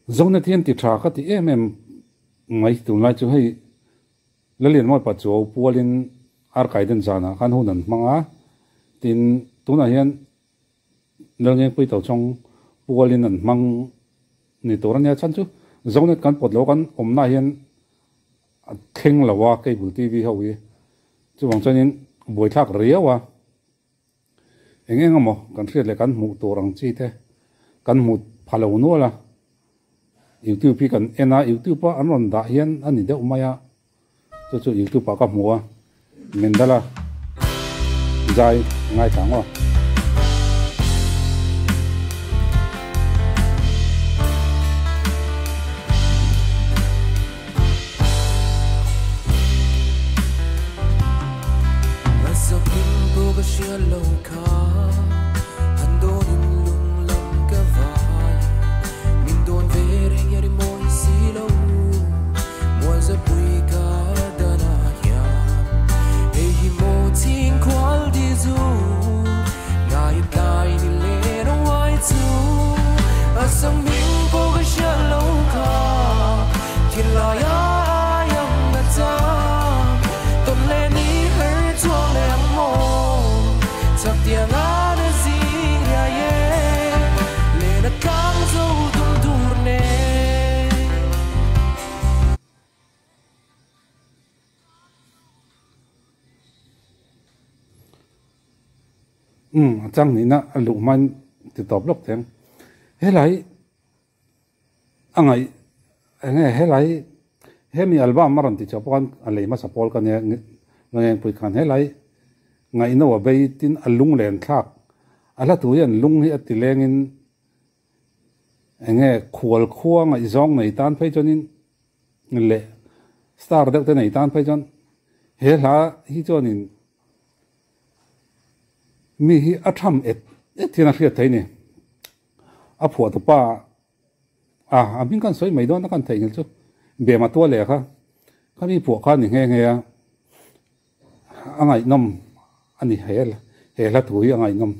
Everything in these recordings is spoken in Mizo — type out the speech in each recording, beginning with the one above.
Zonet hian ti tha ka ti em em mai tunlai chu hei Lalianmawi Pachuau pualin Arkaiden zanah khan hun an hmang a, tin tunah hian Lalngengpui Tochawng pualin an hmang ni tur a nia chhan chu Zonet kan pawt lo kan awmna hian a thleng lo a cable TV ho hi chuvang chuanin buaithlak riau a. Eng eng emaw kan hriat leh kan hmuh tur ang chi te kan hmuh pha lo nual a, youtube hi kan en a, youtube a an rawn dah hian a ni deuh mai a, chu chu youtube ah ka hmu a, Mendala zai ngaithla ang aw. Umm a chang nihna a luh hmain ti tawp lawk theng. Helai a ngaih eng nge helai hemi album a rawn ti chhuah pawh khan a lei hmasa pawl ka nia Ngengpui khan helai ngaihno a bei tin a lunglen thlak a hla thu hian lung hi a ti lengin eng nge khual khua ngaihzawng nei tan phei chuanin leh star deuh te nei tan phei chuan he hla hi chuanin mi hi a tham et et hian a hriat thei a ni. A phuah tu pa a a hming khan sawi mai dawn a khan theihnghilh chu Bema tua leh kha kha mi phuah kha a ni nghe nghe a a ngaihnawm a ni he he hla thu hi a ngaihnawm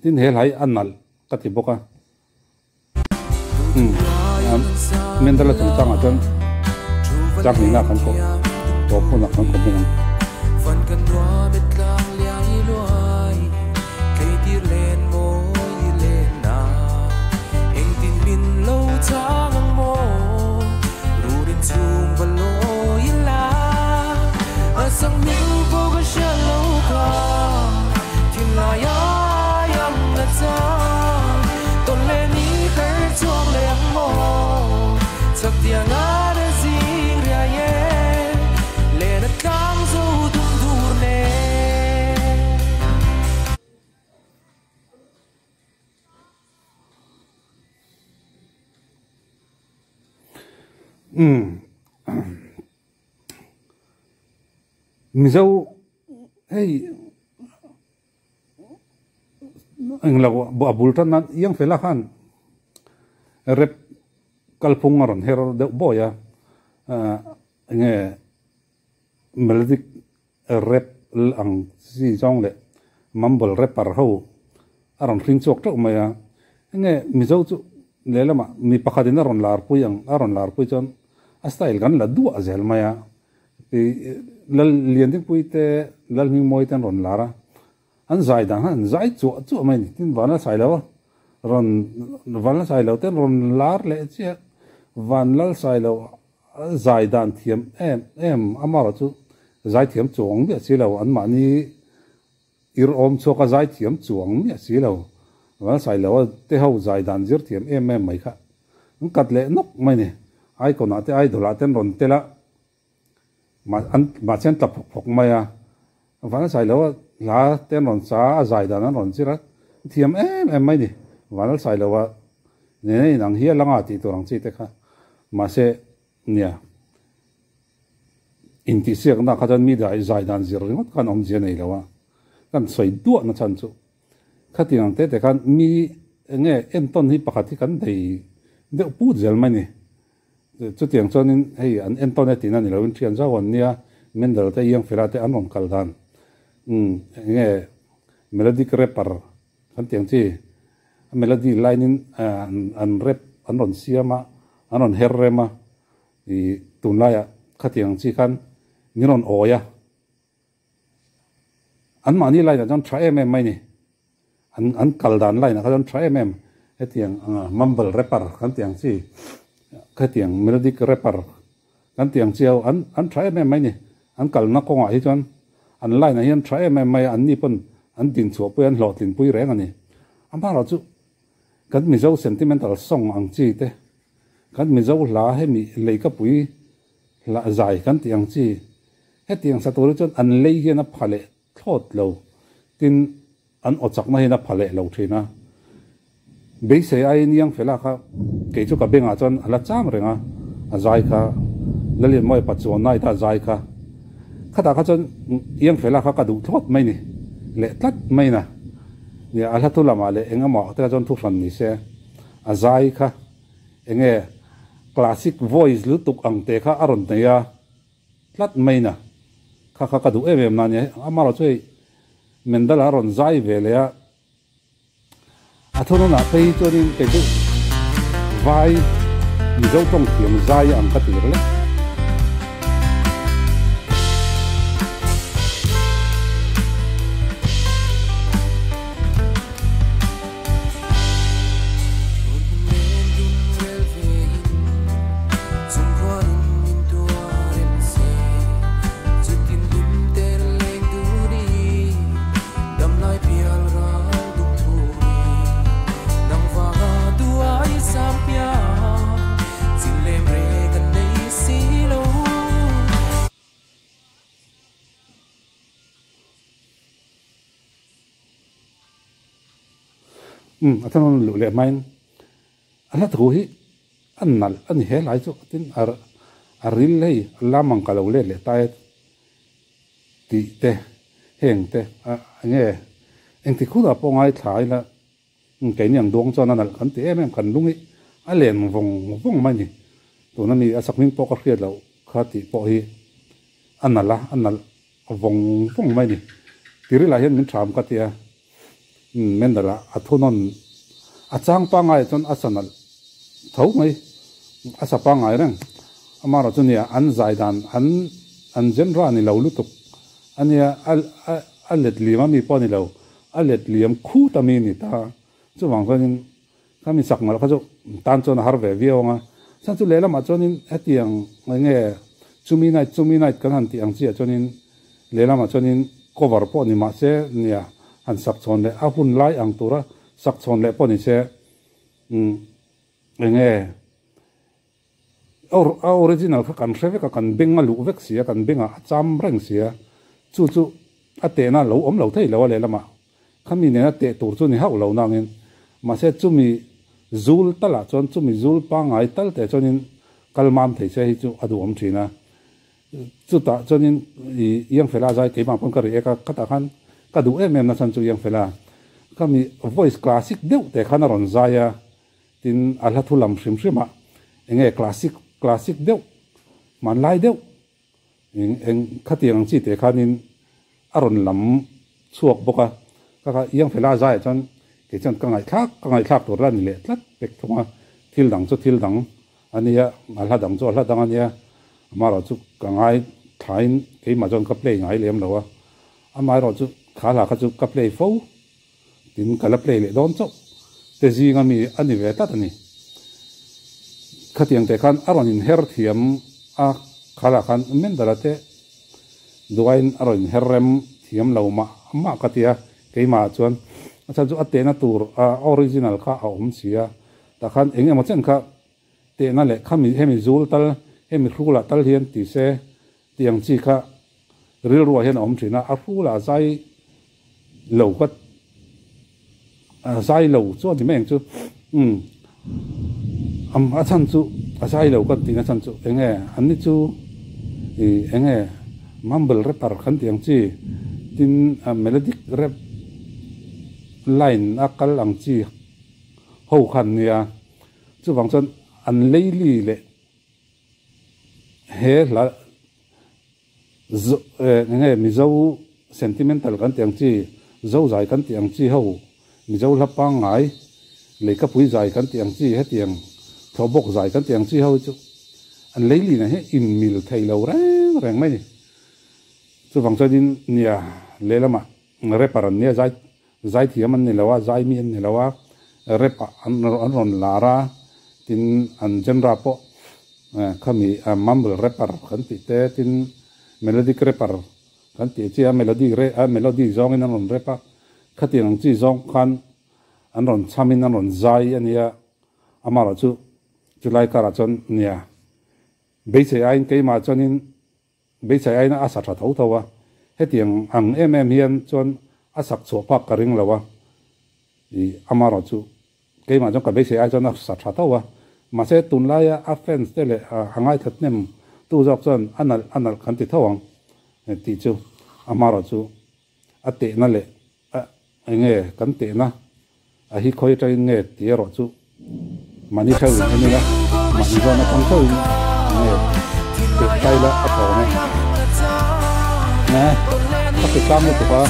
tin he hla hi a nalh ka ti bawk a umm Mendala chungchangah chuan chaknihna kan kawh tawp hunah kan kawh hming ang. Umm Mizo hei englo a bul tan nan iang fela khan rep kalphung a rawn her deuh bawi a enge melodic rap ang chi zawng leh mumble rapper ho a rawn hring chhuak teuh mai a enge Mizo chu lehlamah mi pakhat in a rawn lar pui ang a rawn lar pui chuan a style kan la duah zel mai a Lal Liandingpui te Lal Hmingmawi te an rawn lar a an zai dan khan an zai chuah chuah mai a ni tin Vanla Sailo rawn Vanla Sailo te an rawn lar leh chiah Vanlal Sailo zai dan thiam em em amaherawh chu zai thiam chuang miah si lo an mahni ir awm chhuak a zai thiam chuang miah si lo Vanlal Sailo te ho zai dan zir thiam em em mai kha an kat leh nawk mai a ni icon ah te idol ah te an rawn tel a mahse an tla phawk phawk mai a Vanlal Sailo hla te an rawn sa a a zai dan an rawn zir a thiam em em mai a ni Vanlal Sailo a nena inang hial anga tih tur ang chi te kha mahse nia intihsiakna kha chuan mi zai dan zir ringawt khan awmzia nei lo a kan sawi duah na chhan chu khatiang ang te te khan mi enge entawn hi pakhat hi kan nei deuh put zel mai a ni. Chutiang chuanin hei an entawn e tihna ni loin thian zauh an nia, Mendel te Iang Fela te an rawn kal dan umm enge melodic rapper kan tih ang chi a melody line in an rap an rawn siam a. an rawn her rem a, ih tunlaiah khatiang chi khan min rawn awi a, anmahni line ah chuan tha em em mai ni, an an kal dan line ah kha chuan tha em em hetiang mumble rapper kan tih ang chi khatiang melodic rapper kan tih ang chi ho an an tha em em mai ni, an kalna kawngah hi chuan an line ah hian tha em em mai a, anni pawn an dinchhuah pui an hlawhtlin pui reng a ni, amaherawhchu kan Mizo sentimental song ang chi te. Kan Mizo hla hemi leikapui hla zai kan tih ang chi, hetiang sa tur hi chuan an lei hian a pha leh thlawt lo, tin an aw chakna hian a pha leh lo thin a. Beisei aiin Iang Fela kha kei chu ka bengah chuan a la chang reng a, a zai kha Lalianmawia Pachuan Night a zai kha, khatah kha chuan Iang Fela kha ka duh thlawt mai ni leh tlat mai na. Nia a hla thu lamah leh eng emaw te kha chuan thu hran ni se. A zai kha enge classic voice lutuk ang te kha a rawn nei a tlat mai na kha kha ka duh em em na nia amarawh chu hei Mendala a rawn zai ve leh a a thununah phei hi chuanin kei chu vai Mizo tawng thiam zai ang ka tir lek. Umm a thanawn luh leh hmain a hla thu hi a nalh a ni he lai chu tin a a ril hei a lam ang ka lo let leh ta e tih te heng te a enge engti khurah pawh ngaithla ila Keini ang duang chuan a nalh kan ti em em kan lung hi a len vawng vawng mai ni. Tuna mi a sakhming pawh ka hriat loh kha tih pawh hi a nalh a, a nalh vawng vawng mai ni. Tirilah hian min ṭham ka ti a, Mendal-ah a thunawn a chang pangngai chuan a sa nalh tho mai, a sa pangngai reng. Amaherawhchu nia an zai dan an an genre a ni lo lutuk a nia, a a let lim a mi pawh a ni lo. A let liam khut a mi ni ta. Chuvang chuanin kha mi sak ngalh kha chu tan chuan a har ve viau ang a. Chuan chu lehlamah chuanin hetiang eng nge chumi night chumi night kan han tih ang chiah chuanin lehlamah chuanin cover pawh ni mahse nia han sak chhawn leh a hun lai ang tura sak chhawn leh pawh ni se umm eng nge A original kha kan hre vek a, kan beng a luh vek si a, kan bengah a cham reng si a, chu chu a tehna lo awm lo thei lo a lehlamah khami nena teh tur chu ni hauh lo nangin mahse chumi zul talah chuan chumi zul pangngai tal teh chuanin kal mam thei se hi chu a duhawm thin a, chutah chuanin ih Iangfela zai keimah pawn ka ri ek a, khatah khan ka duh em em na chhan chu Iangfela khami voice classic deuh teh khan a rawn zai a. Tin, a hla thu lam hrim hrim ah eng nge classic, classic deuh, hmanlai deuh eng eng khatiang ang chi teh khanin a rawn lam chhuak bawk a. Ka kha Iang Fela zaiah chuan kei chuan ka ngaihthlak ka ngaihthlak tur la ni leh tlat pek thung a. Thil dang chu thil dang a nia, a hla dang chu a hla dang a nia, amaherawh chu ka ngai thlain keimah chuan ka play ngai lem lo a. Amaherawh chu kha hla kha chu ka play fo. Tin, ka la play leh dawn chauh te zinga mi a ni ve tlat a ni. Khatiang teh khan a rawn inher thiam a, khalah khan Mendala te duaiin a rawn inher rem thiam lo mah mah ka ti a, keimah chuan a chhan chu a tehna tur a original kha a awm si a, tah khan eng emaw chen kha tehna leh khami hemi zul tal hemi hrulah tal hian ti se Tiang chi kha rilruah hian a awm thin a, a hrulah zai lo ka zai lo chu a ni mai ang chu umm a chhan chu a zai lo ka tihna chhan chu eng nge an ni chu ih eng nge mumble rapper kan tih ang chi tin melodic rap line a kal ang chi ho kha an nia chuvang chuan an leili leh. He hla eng nge Mizo sentimental kan tih ang chi, Zo zai kan tih ang chi ho, Mizo hla pangngai, Leikapui zai kan tih ang chi hetiang Thlawhbawk zai kan tih ang chi ho hi chu an leilin ah hian inmil thei lo reng reng mai a ni. Chuvang chuanin nia lehlamah rapper an nia zai zaithiam an ni lo a, zai mi an ni lo a, rap ah an an rawn lar a, tin an genre pawh khami mumble rapper kan tih te tin melodic rapper kan tih chi a melody a melody zawngin an rawn rap a, khatiang ang chi zawng khan an rawn chhamin an rawn zai a nia. Amarawh chu chulai karah chuan nia beisei aiin keimah chuanin beisei aiin a sa tha tho tho a, hetiang ang em em hian chuan a sak chhuah phak ka ring lo a, ih amarawh chu keimah chuan ka beisei ai chuan a sa tha tho a, mahse tunlaia a fans te leh a ngaithla hnem tu zawk chuan a nalh a nalh kan ti tho ang tih chu amarawh chu a tehna leh a enge kan tehna a hi khawi atangin nge tih erawh chu mahni theuhin en ila, mahni zawn atang theuhin nge teh ta ila a tha awm e. Nge ka ti tlang lutuk a.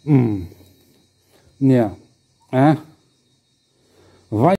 Umm nia eh vai.